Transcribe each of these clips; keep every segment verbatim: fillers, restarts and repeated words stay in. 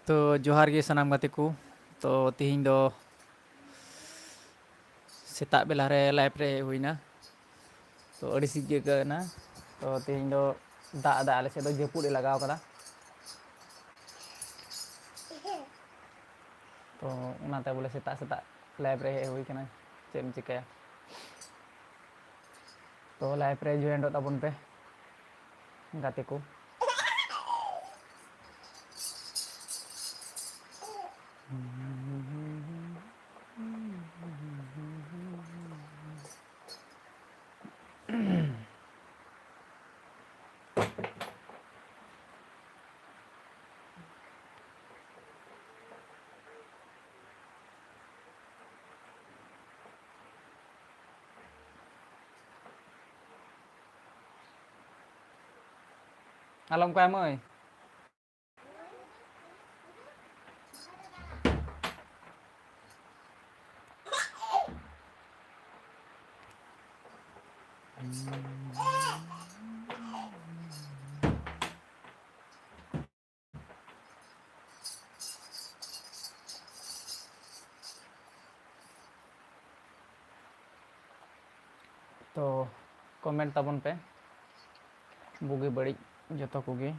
ᱛᱚ, ᱡᱚᱦᱟᱨ ᱜᱮ ᱥᱟᱱᱟᱢ ᱜᱟᱛᱮ ᱠᱚ᱾ ᱛᱚ, ᱛᱮᱦᱮᱧ ᱫᱚ ᱥᱮᱛᱟᱜ ᱵᱮᱞᱟ ᱨᱮ live ᱨᱮ ᱦᱮᱡ ᱦᱩᱭᱱᱟ᱾ ᱛᱚ, ᱟᱹᱲᱤᱥ ᱜᱮ ᱟᱹᱭᱠᱟᱹᱣ ᱮᱱᱟ᱾ ᱛᱚ, ᱛᱮᱦᱮᱧ ᱫᱚ ᱫᱟᱜ ᱮᱫᱟ, ᱟᱞᱮ ᱥᱮᱫ ᱫᱚ ᱡᱟᱹᱯᱩᱫ ᱮ ᱞᱟᱜᱟᱣ ᱠᱟᱫᱟ᱾ ᱛᱚ, ᱚᱱᱟᱛᱮ ᱵᱚᱞᱮ ᱥᱮᱛᱟᱜ ᱥᱮᱛᱟᱜ live ᱨᱮ ᱦᱮᱡ ᱦᱩᱭ ᱠᱟᱱᱟ᱾ ᱪᱮᱫ ᱮᱢ ᱪᱤᱠᱟᱹᱭᱟ? ᱛᱚ, live ᱨᱮ join ᱚᱜ ᱛᱟᱵᱚᱱ ᱯᱮ ᱜᱟᱛᱮ ᱠᱚ᱾ ᱟᱞᱚᱢ ᱠᱚᱭᱟ ᱢᱟᱹᱭ᱾ ᱛᱚ, comment ᱛᱟᱵᱚᱱ ᱯᱮ, ᱵᱩᱜᱤ ᱵᱟᱹᱲᱤᱡ ᱡᱚᱛᱚ ᱠᱚᱜᱮ᱾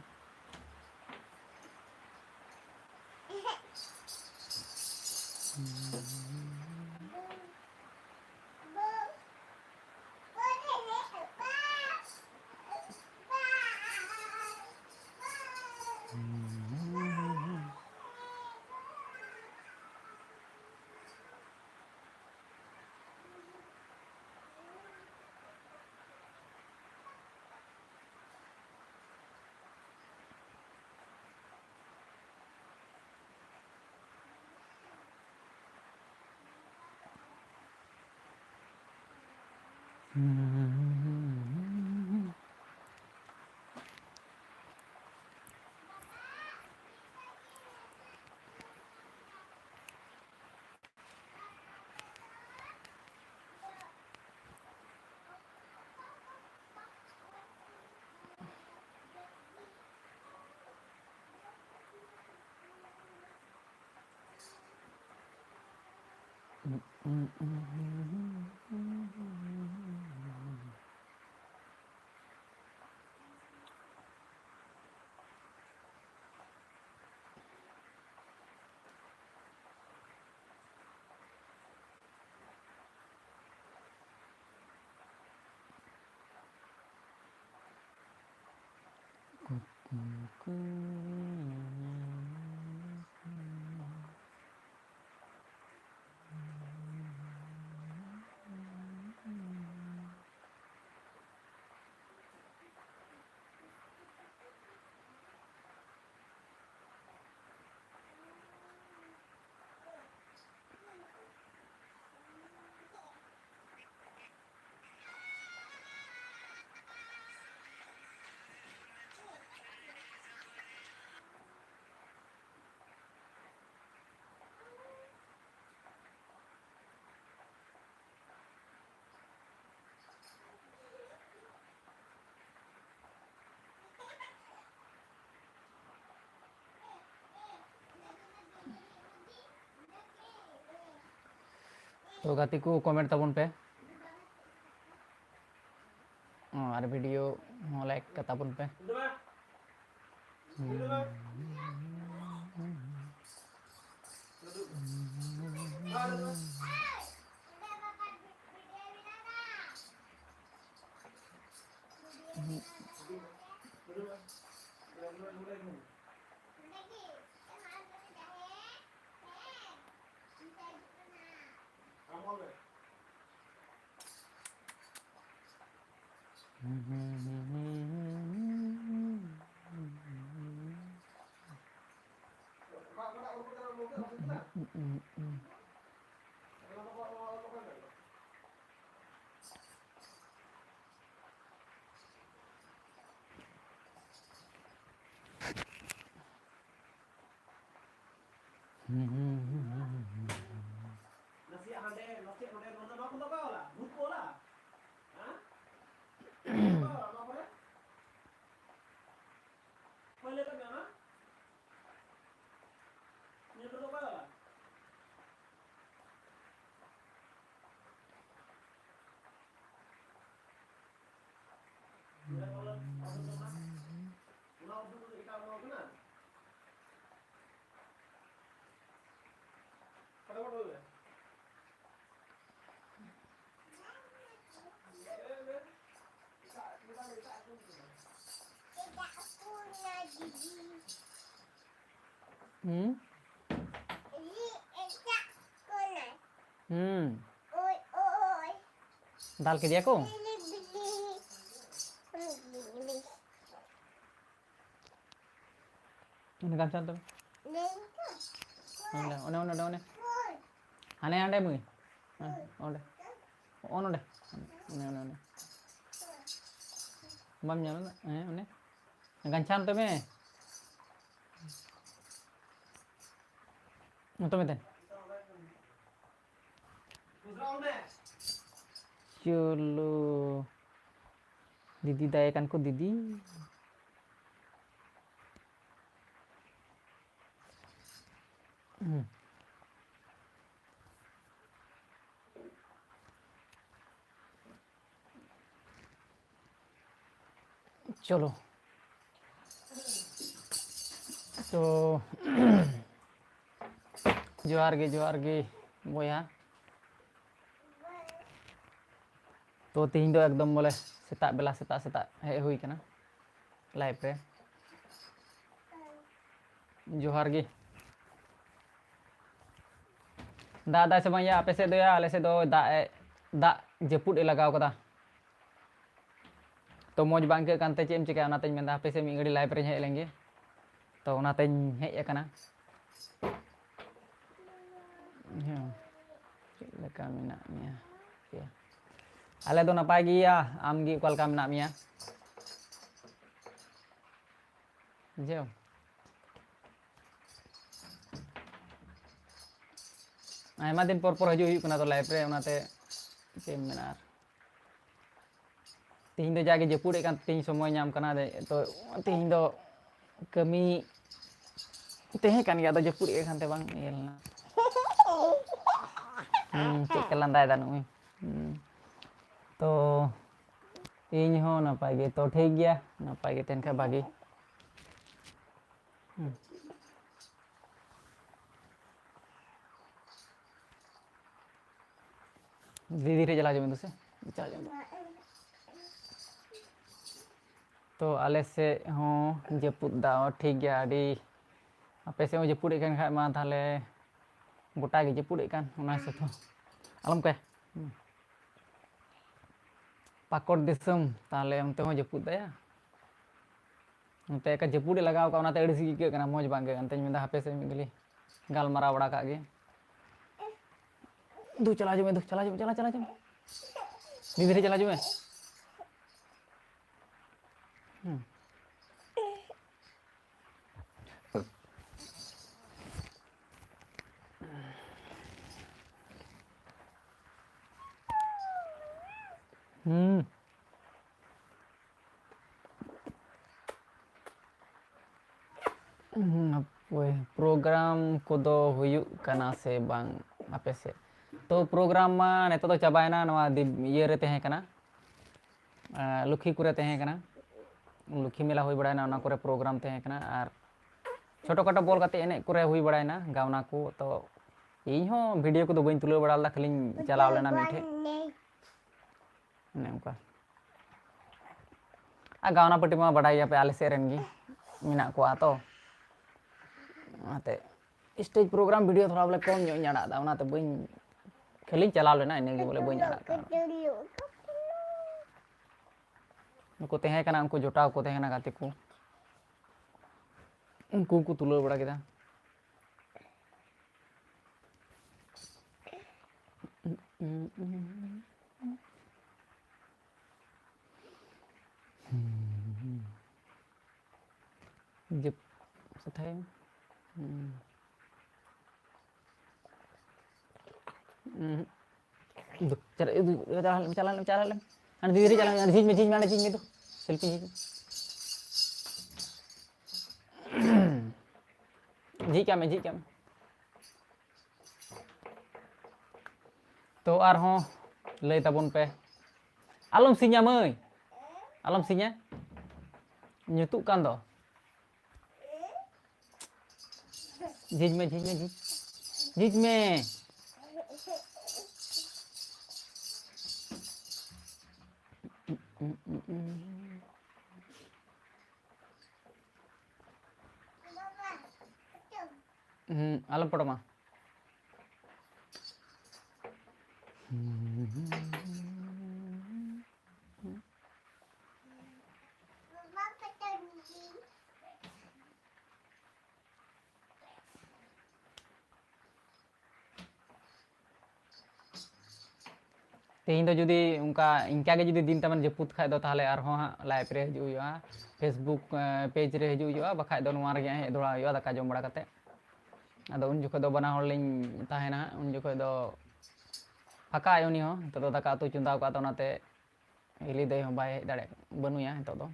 ᱛᱚ ᱜᱟᱛᱮ ᱠᱚ, comment ᱛᱟᱵᱚᱱ ᱯᱮ᱾ ᱚ, ᱟᱨ video ᱦᱚᱸ like ᱠᱟᱛᱟ ᱵᱚᱱ ᱯᱮ᱾ ᱱᱟᱥᱮᱭᱟᱜ ᱦᱟᱸᱰᱮ, ᱱᱟᱥᱮᱭᱟᱜ ᱱᱚᱰᱮ, ᱱᱚᱣᱟ ᱫᱚ, ᱱᱚᱣᱟ ᱠᱚᱫᱚ ᱚᱠᱚᱭ ᱚᱞᱟ? ᱵᱷᱩᱛ ᱠᱚ ᱚᱞᱟ? ᱦᱮᱸ? ᱚᱠᱚᱭ ᱚᱞᱟ ᱱᱚᱣᱟ ᱠᱚᱨᱮ? ᱚᱠᱚᱭ ᱞᱟᱹᱭ ᱠᱟᱜ ᱢᱮ ᱚᱱᱟ? ᱱᱤᱭᱟᱹ ᱠᱚᱫᱚ ᱚᱠᱚᱭ ᱚᱞᱟ? ᱦᱩᱸ? ᱦᱩᱸ᱾ ᱫᱟᱞ ᱠᱮᱫᱮᱭᱟ ᱠᱚ? ᱚᱱᱮ ᱜᱟᱢᱪᱷᱟ ᱛᱚ᱾ ᱚᱸᱰᱮ, ᱚᱱᱮ, ᱚᱱᱮ, ᱚᱱᱮ, ᱚᱱᱮ᱾ ᱦᱟᱱᱮ ᱦᱟᱸᱰᱮ ᱢᱟᱹᱭ᱾ ᱦᱮᱸ, ᱚᱸᱰᱮ᱾ ᱚ, ᱱᱚᱰᱮ᱾ ᱚᱱᱮ, ᱚᱱᱮ, ᱚᱱᱮ᱾ ᱵᱟᱢ ᱧᱟᱢ ᱮᱫᱟ? ᱦᱮᱸ, ᱚᱱᱮ᱾ ᱜᱟᱢᱪᱷᱟ ᱱᱚᱛᱮ ᱢᱮ᱾ ᱱᱚᱛᱮ ᱢᱮ ᱫᱮᱱ᱾ ᱪᱚᱞᱚ᱾ ᱫᱤᱫᱤ ᱫᱟᱭᱮ ᱠᱟᱱ ᱠᱚ ᱫᱤᱫᱤ᱾ ᱦᱩᱸ᱾ ᱪᱚᱞᱚ᱾ ᱛᱚ, ᱡᱚᱦᱟᱨ ᱜᱮ, ᱡᱚᱦᱟᱨ ᱜᱮ ᱵᱚᱭᱦᱟ᱾ ᱛᱚ, ᱛᱤᱦᱤᱧ ᱫᱚ ᱮᱠᱫᱚᱢ ᱵᱚᱞᱮ ᱥᱮᱛᱟᱜ ᱵᱮᱞᱟ, ᱥᱮᱛᱟᱜ ᱥᱮᱛᱟᱜ ᱦᱮᱡ ᱦᱩᱭ ᱠᱟᱱᱟ live ᱨᱮ᱾ ᱡᱚᱦᱟᱨ ᱜᱮ᱾ ᱫᱟᱜ ᱫᱟᱭ ᱥᱮ ᱵᱟᱝ ᱭᱟ ᱟᱯᱮ ᱥᱮᱫ ᱫᱚ ᱭᱟ? ᱟᱞᱮ ᱥᱮᱫ ᱫᱚ ᱫᱟᱜ ᱮ, ᱫᱟᱜ ᱡᱟᱹᱯᱩᱫ ᱮ ᱞᱟᱜᱟᱣ ᱠᱟᱫᱟ᱾ ᱛᱚ, ᱢᱚᱡᱽ ᱵᱟᱝ ᱟᱹᱭᱠᱟᱹᱜ ᱠᱟᱱᱛᱮ ᱪᱮᱫ ᱮᱢ ᱪᱤᱠᱟᱹᱭᱟ? ᱚᱱᱟᱛᱮᱧ ᱢᱮᱱᱫᱟ, ᱦᱟᱯᱮ ᱥᱮ ᱢᱤᱫ ᱜᱷᱟᱹᱲᱤ live ᱨᱮᱧ ᱦᱮᱡ ᱞᱮᱱ ᱜᱮ᱾ ᱛᱚ, ᱚᱱᱟᱛᱮᱧ ᱦᱮᱡ ᱟᱠᱟᱱᱟ᱾ ᱦᱮᱸ, ᱪᱮᱫ ᱞᱮᱠᱟ ᱢᱮᱱᱟᱜ ᱢᱮᱭᱟ? ᱟᱞᱮ ᱫᱚ ᱱᱟᱯᱟᱭ ᱜᱮᱭᱟ, ᱟᱢ ᱜᱮ ᱚᱠᱟ ᱞᱮᱠᱟ ᱢᱮᱱᱟᱜ ᱢᱮᱭᱟ? ᱵᱩᱡᱷᱟᱹᱣ? ᱟᱭᱢᱟ ᱫᱤᱱ ᱯᱚᱨ ᱯᱚᱨ ᱦᱤᱡᱩᱜ ᱦᱩᱭᱩᱜ ᱠᱟᱱᱟ ᱛᱚ live ᱨᱮ, ᱚᱱᱟᱛᱮ ᱪᱮᱫ ᱮᱢ ᱢᱮᱱᱟ ᱟᱨ᱾ ᱛᱤᱦᱤᱧ ᱫᱚ ᱡᱟᱜᱮ ᱡᱟᱹᱯᱩᱫ ᱮᱫ ᱠᱟᱱ, ᱛᱤᱦᱤᱧ ᱥᱚᱢᱚᱭ ᱧᱟᱢ ᱠᱟᱱᱟ, ᱛᱚ ᱛᱤᱦᱤᱧ ᱫᱚ ᱠᱟᱹᱢᱤ ᱛᱟᱦᱮᱸ ᱠᱟᱱ ᱜᱮᱭᱟ, ᱟᱫᱚ ᱡᱟᱹᱯᱩᱫ ᱮᱫ ᱠᱟᱱ ᱛᱮ ᱵᱟᱝ ᱤᱭᱟᱹ ᱞᱮᱱᱟ᱾ ᱦᱩᱸ, ᱪᱮᱫ ᱠᱟ ᱞᱟᱸᱫᱟᱭᱮᱫᱟ ᱱᱩᱭ᱾ ᱦᱩᱸ᱾ ᱛᱚ ᱤᱧ ᱦᱚᱸ ᱱᱟᱯᱟᱭ ᱜᱮ, ᱛᱚ ᱴᱷᱤᱠ ᱜᱮᱭᱟ, ᱱᱟᱯᱟᱭ ᱜᱮ ᱛᱟᱦᱮᱱ ᱠᱷᱟᱡ ᱵᱷᱟᱜᱮ᱾ ᱦᱩᱸ᱾ ᱫᱷᱤᱨᱮ ᱫᱷᱤᱨᱮ ᱪᱟᱞᱟᱣ ᱦᱚᱪᱚ ᱢᱮ ᱫᱩᱥᱮ᱾ ᱪᱟᱞᱟᱣ ᱦᱚᱪᱚ ᱢᱮ᱾ ᱛᱚ ᱟᱞᱮ ᱥᱮᱫ ᱦᱚᱸ ᱡᱟᱹᱯᱩᱫ ᱫᱟ, ᱴᱷᱤᱠ ᱜᱮᱭᱟ, ᱟᱹᱰᱤ ᱟᱯᱮ ᱥᱮᱫ ᱦᱚᱸ ᱡᱟᱹᱯᱩᱫ ᱮᱫ ᱠᱟᱱ ᱠᱷᱟᱡ ᱢᱟ ᱛᱟᱦᱚᱞᱮ ᱜᱚᱴᱟ ᱜᱮ ᱡᱟᱹᱯᱩᱫ ᱮᱫ ᱠᱟᱱ, ᱚᱱᱟ ᱦᱤᱥᱟᱹᱵ ᱛᱮ ᱟᱞᱚᱢ ᱠᱚᱭᱟ᱾ ᱯᱟᱠᱚᱲ ᱫᱤᱥᱚᱢ, ᱛᱟᱦᱚᱞᱮ ᱚᱱᱛᱮ ᱦᱚᱸ ᱡᱟᱹᱯᱩᱫ ᱫᱟᱭᱟ᱾ ᱱᱚᱛᱮ ᱮᱠᱟ ᱡᱟᱹᱯᱩᱫ ᱮ ᱞᱟᱜᱟᱣ ᱠᱟᱜ, ᱚᱱᱟᱛᱮ ᱟᱹᱲᱤᱥ ᱜᱮ ᱟᱹᱭᱠᱟᱹᱜ ᱠᱟᱱᱟ, ᱢᱚᱡᱽ ᱵᱟᱝ ᱟᱹᱭᱠᱟᱹᱜ ᱠᱟᱱ ᱛᱤᱧ ᱢᱮᱱᱫᱟ ᱦᱟᱯᱮ ᱥᱮ ᱢᱤᱫ ᱜᱷᱟᱹᱲᱤ ᱜᱟᱞᱢᱟᱨᱟᱣ ᱵᱟᱲᱟ ᱠᱟᱜ ᱜᱮ᱾ ᱫᱩ ᱪᱟᱞᱟᱣ ᱦᱤᱡᱩᱜ ᱢᱮ, ᱫᱩ ᱪᱟᱞᱟᱣ ᱦᱤᱡᱩᱜ ᱢᱮ, ᱪᱟᱞᱟᱣ, ᱪᱟᱞᱟᱣ ᱦᱤᱡᱩᱜ ᱢᱮ᱾ ᱫᱷᱤᱨᱮ ᱫᱷᱤᱨᱮ ᱪᱟᱞᱟᱣ ᱦᱤᱡᱩᱜ ᱢᱮ᱾ ᱦᱩᱸ᱾ ᱦᱩᱸ᱾ ᱦᱩᱸ, ᱦᱟᱯᱳᱭ, program ᱠᱚᱫᱚ ᱦᱩᱭᱩᱜ ᱠᱟᱱᱟ ᱥᱮ ᱵᱟᱝ ᱟᱯᱮ ᱥᱮᱫ? ᱛᱚ, program ᱢᱟ ᱱᱤᱛᱚᱜ ᱫᱚ ᱪᱟᱵᱟᱭᱮᱱᱟ, ᱱᱚᱣᱟ ᱫᱤ-, ᱤᱭᱟᱹ ᱨᱮ ᱛᱟᱦᱮᱸ ᱠᱟᱱᱟ, ᱟᱸ, ᱞᱚᱠᱠᱷᱤᱯᱩᱨ ᱨᱮ ᱛᱟᱦᱮᱸ ᱠᱟᱱᱟ, ᱞᱚᱠᱠᱷᱤ ᱢᱮᱞᱟ ᱦᱩᱭ ᱵᱟᱲᱟᱭᱮᱱᱟ, ᱚᱱᱟ ᱠᱚᱨᱮ program ᱛᱟᱦᱮᱸ ᱠᱟᱱᱟ, ᱟᱨ ᱪᱷᱳᱴᱳ ᱠᱷᱟᱴᱳ ᱵᱚᱞ ᱜᱟᱛᱮ ᱮᱱᱮᱡ ᱠᱚᱨᱮ ᱦᱩᱭ ᱵᱟᱲᱟᱭᱮᱱᱟ, ᱜᱟᱣᱱᱟ ᱠᱚ᱾ ᱛᱚ, ᱤᱧ ᱦᱚᱸ video ᱠᱚᱫᱚ ᱵᱟᱹᱧ ᱛᱩᱞᱟᱹᱣ ᱵᱟᱲᱟ ᱞᱮᱫᱟ, ᱠᱷᱟᱹᱞᱤᱧ ᱪᱟᱞᱟᱣ ᱞᱮᱱᱟ ᱢᱤᱫᱴᱷᱮᱡ᱾ ᱚᱱᱮ ᱚᱱᱠᱟ᱾ ᱟᱨ ᱜᱟᱣᱱᱟ ᱯᱟᱹᱴᱤ ᱢᱟ ᱵᱟᱰᱟᱭ ᱜᱮᱭᱟᱯᱮ, ᱟᱞᱮ ᱥᱮᱫ ᱨᱮᱱ ᱜᱮ ᱢᱮᱱᱟᱜ ᱠᱚᱣᱟ ᱛᱚ᱾ ᱚᱱᱟᱛᱮ stage program video ᱛᱷᱚᱲᱟ ᱵᱚᱞᱮ ᱠᱚᱢ ᱧᱚᱜ ᱤᱧ ᱟᱲᱟᱜ ᱮᱫᱟ, ᱚᱱᱟᱛᱮ ᱵᱟᱹᱧ, ᱠᱷᱟᱹᱞᱤᱧ ᱪᱟᱞᱟᱣ ᱞᱮᱱᱟ, ᱤᱱᱟᱹᱜᱮ ᱵᱚᱞᱮ ᱵᱟᱹᱧ ᱟᱲᱟᱜ ᱠᱟᱜᱼᱟ᱾ ᱱᱩᱠᱩ ᱛᱟᱦᱮᱸ ᱠᱟᱱᱟ, ᱩᱱᱠᱩ ᱡᱚᱴᱟᱣ ᱠᱚ ᱛᱟᱦᱮᱸ ᱠᱟᱱᱟ, ᱜᱟᱛᱮ ᱠᱚ, ᱩᱱᱠᱩ ᱠᱚ ᱛᱩᱞᱟᱹᱣ ᱵᱟᱲᱟ ᱠᱮᱫᱟ᱾ ᱡᱟᱹᱯ-, ᱠᱟᱛᱷᱟᱭ, ᱦᱩᱸ᱾ ᱩᱸᱦᱩᱸ᱾ ᱫᱩ, ᱪᱟᱞᱟᱜ, ᱫᱩ, ᱪᱟᱞᱟᱜ ᱞᱮᱢ, ᱪᱟᱞᱟᱜ ᱞᱮᱢ, ᱪᱟᱞᱟᱜ ᱞᱮᱢ᱾ ᱦᱟᱱᱮ ᱫᱷᱤᱨᱤ ᱨᱮ ᱪᱟᱞᱟᱜ ᱢᱮ, ᱡᱷᱤᱡ ᱢᱮ, ᱡᱷᱤᱡ ᱢᱮ, ᱦᱟᱸᱰᱮ ᱡᱷᱤᱡ ᱢᱮ ᱫᱩ᱾ Selfie ᱡᱷᱤᱡ ᱢᱮ᱾ ᱡᱷᱤᱡ ᱠᱟᱜ ᱢᱮ, ᱡᱷᱤᱡ ᱠᱟᱜ ᱢᱮ᱾ ᱛᱚ ᱟᱨᱦᱚᱸ ᱞᱟᱹᱭ ᱛᱟᱵᱚᱱ ᱯᱮ᱾ ᱟᱞᱚᱢ ᱥᱤᱧᱟ ᱢᱟᱹᱭ, ᱟᱞᱚᱢ ᱥᱤᱧᱟ, ᱧᱩᱛᱩᱜ ᱠᱟᱱ ᱫᱚ᱾ ᱡᱷᱤᱡ ᱢᱮ, ᱡᱷᱤᱡ ᱢᱮ, ᱡᱷᱤᱡ, ᱡᱷᱤᱡ ᱢᱮ᱾ ᱦᱩᱸ, ᱟᱞᱚᱢ ᱯᱚᱴᱚᱢᱟ᱾ ᱛᱮᱦᱮᱧ ᱫᱚ ᱡᱩᱫᱤ ᱚᱱᱠᱟ ᱤᱱᱠᱟ ᱜᱮ ᱡᱩᱫᱤ ᱫᱤᱱ ᱛᱟᱵᱮᱱ ᱡᱟᱹᱯᱩᱫ ᱠᱷᱟᱡ ᱫᱚ, ᱛᱟᱦᱚᱞᱮ ᱟᱨᱦᱚᱸ ᱦᱟᱸᱜ live ᱨᱮ ᱦᱤᱡᱩᱜ ᱦᱩᱭᱩᱜᱼᱟ, Facebook, ᱮ, page ᱨᱮ ᱦᱤᱡᱩᱜ ᱦᱩᱭᱩᱜᱼᱟ, ᱵᱟᱠᱷᱟᱡ ᱫᱚ ᱱᱚᱣᱟ ᱨᱮᱜᱮ ᱦᱟᱸᱜ ᱦᱮᱡ ᱫᱚᱦᱲᱟ ᱦᱩᱭᱩᱜᱼᱟ ᱫᱟᱠᱟ ᱡᱚᱢ ᱵᱟᱲᱟ ᱠᱟᱛᱮ᱾ ᱟᱫᱚ ᱩᱱ ᱡᱚᱠᱷᱚᱡ ᱫᱚ ᱵᱟᱱᱟ ᱦᱚᱲ ᱞᱤᱧ ᱛᱟᱦᱮᱱᱟ ᱦᱟᱸᱜ, ᱩᱱ ᱡᱚᱠᱷᱚᱡ ᱫᱚ ᱯᱷᱟᱸᱠᱟ ᱟᱭ ᱩᱱᱤ ᱦᱚᱸ᱾ ᱱᱤᱛᱚᱜ ᱫᱚ ᱫᱟᱠᱟ ᱩᱛᱩ ᱪᱚᱸᱫᱟ ᱟᱠᱟᱫ, ᱚᱱᱟᱛᱮ ᱦᱤᱞᱤ ᱫᱟᱹᱭ ᱦᱚᱸ ᱵᱟᱭ ᱦᱮᱡ ᱫᱟᱲᱮᱭᱟᱜ, ᱵᱟᱹᱱᱩᱭᱟ ᱱᱤᱛᱚᱜ ᱫᱚ᱾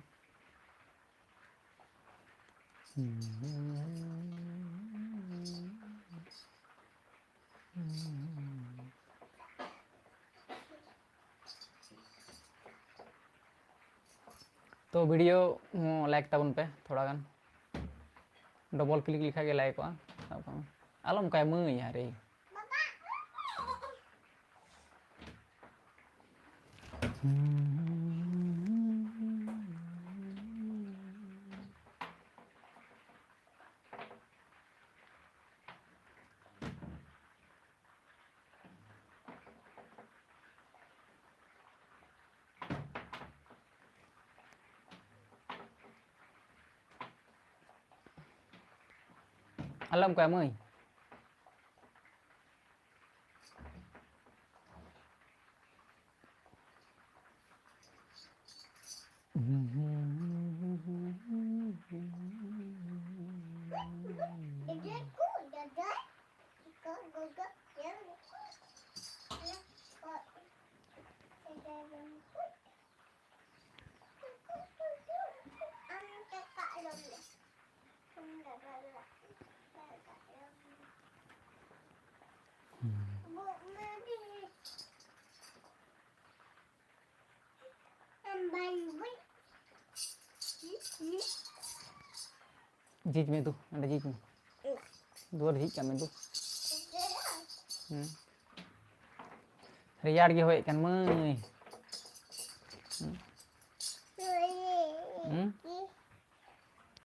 ᱛᱚ video ᱦᱚᱸ like ᱛᱟᱵᱚᱱ ᱯᱮ ᱛᱷᱚᱲᱟ ᱜᱟᱱ, double click ᱞᱮᱠᱷᱟᱡ ᱜᱮ ᱞᱟᱭᱤᱠᱚᱜᱼᱟ᱾ ᱥᱟᱵ ᱠᱟᱜ ᱢᱮ, ᱟᱞᱚᱢ ᱚᱱᱠᱟᱭ ᱢᱟᱹᱭᱟ ᱨᱮ᱾ ᱟᱞᱚᱢ ᱚᱱᱠᱟᱭ ᱢᱟᱹᱭ᱾ ᱡᱷᱤᱡ ᱢᱮ ᱫᱩ, ᱚᱸᱰᱮ ᱡᱷᱤᱡ ᱢᱮ᱾ ᱫᱩᱣᱟᱹᱨ ᱡᱷᱤᱡ ᱠᱟᱜ ᱢᱮ ᱫᱩ᱾ ᱦᱩᱸ᱾ ᱨᱮᱭᱟᱲ ᱜᱮ ᱦᱚᱭᱮᱫ ᱠᱟᱱ ᱢᱟᱹᱭ᱾ ᱦᱩᱸ᱾ ᱦᱩᱸ?